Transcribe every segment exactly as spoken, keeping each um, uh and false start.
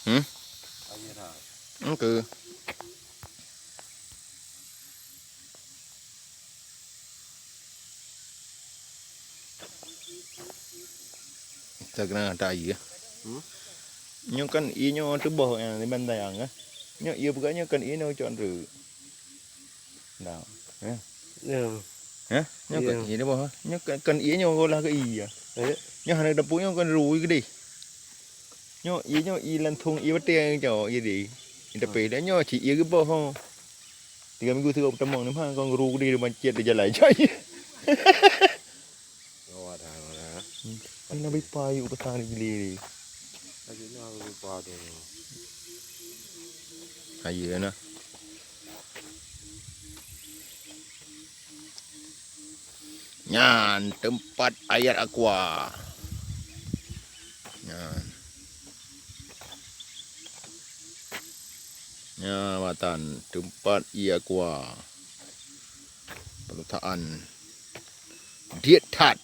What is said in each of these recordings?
Hmm? Oke. Kita kena ada air. Hmm? Nyoe kan ié nyoe teuboh nyang di Bantayang, eh. Nyoe ié peugah nyoe kan ié nyoe cok treuk. Nah, eh. Ya. Eh, nyoe kan ié teuboh, eh. Nyoe kan, kan ié nyoe golah ke ié. Eh. Nyoe hana teupeue nyoe kan rui keudeh. Nyoe ié nyoe ié lantong ié batée cok ié deh. Ié tapi dah nyoe cit ié geuboh ho. Tiga minggu tiga peutamong ni mah kon guru keudeh di masjid di jalan cok ié. Gawat dah, gawat dah. Hmm. Ini nabi payu petang di gili ni. Lagi ni nabi padu. Ayo nah. Nyan tempat air aqua. Nyan. Nyan batan tempat air aqua. Perusahaan Diet That.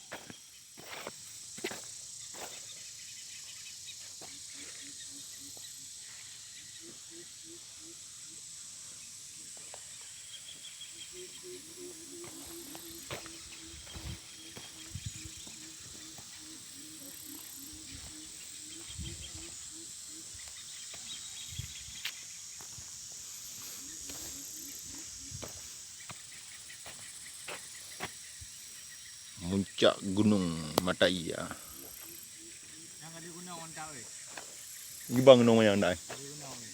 Muncak Gunung Mata Ia. Nyang ka digunong wan tak weh? Gibang gunong nyang dai. Ka digunong weh.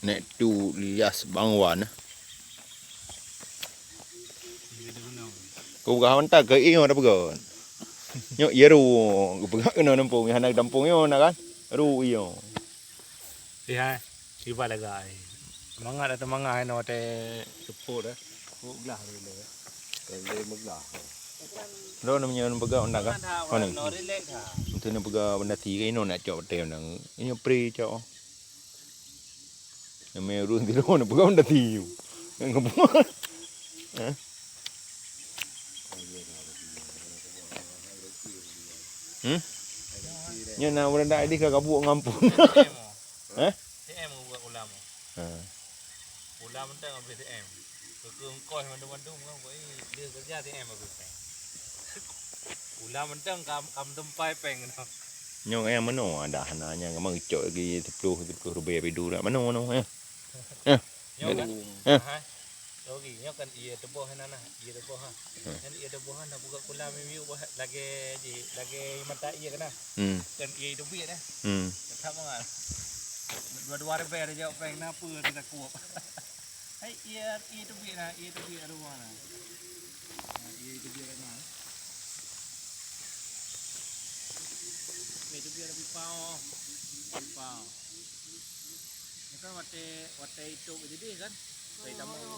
Nek tu lias bangwan. Kau peugah mantap ke iyo dah peugah. Nyok iya ru, peugah kena nampung, hana nampung yo nak kan? Ru iyo. Iya, tiba lega ai. Semangat atau mangat ai no te seput dah. Kok gelah dulu. Kali megah. Lo namanya peugah undang kan? Mana? No relax ha. Itu ni peugah benda tiga ino nak cok te undang. Ini pre cok. Nama urang tidur ni peugah benda tiu. Yang kebuah. Hah? Hmm? Nyo na urang dak di ka kabuk ngampun. Hah? T M buat ulam. Ha. Ulam mentang habis T M. Keukeung kos mandum-mandum kan buat ni dia kerja T M habis. Ulam mentang kam kam tempai peng tu. Nyo yang mano ada hana nyang memang icok lagi sepuluh sepuluh rubia bidu dak mano mano ya. Ya. Nyo kan? Ha. Lagi nyo kan iya teboh hana nah, iya teboh ha. Kan iya teboh hana buka kulam minggu bah lagi ji, lagi mata iya kena. Hmm. Kan iya itu biar dah. Hmm. Tetap bangat. Dua-dua ribet ada jawab peng kenapa kita kuap. Hai iya iya itu biar nah, iya itu biar rumah nah. Nah, iya itu biar nah. Iya itu biar lebih pau. Lebih pau.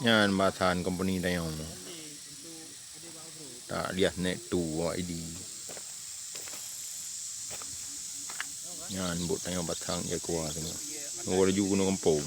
Nyan batahan kompeni tanyoe. Tak liah nek tu awak idi. Nyan buet tanyoe batang ya kuah tu. Ngau laju gunong kempung.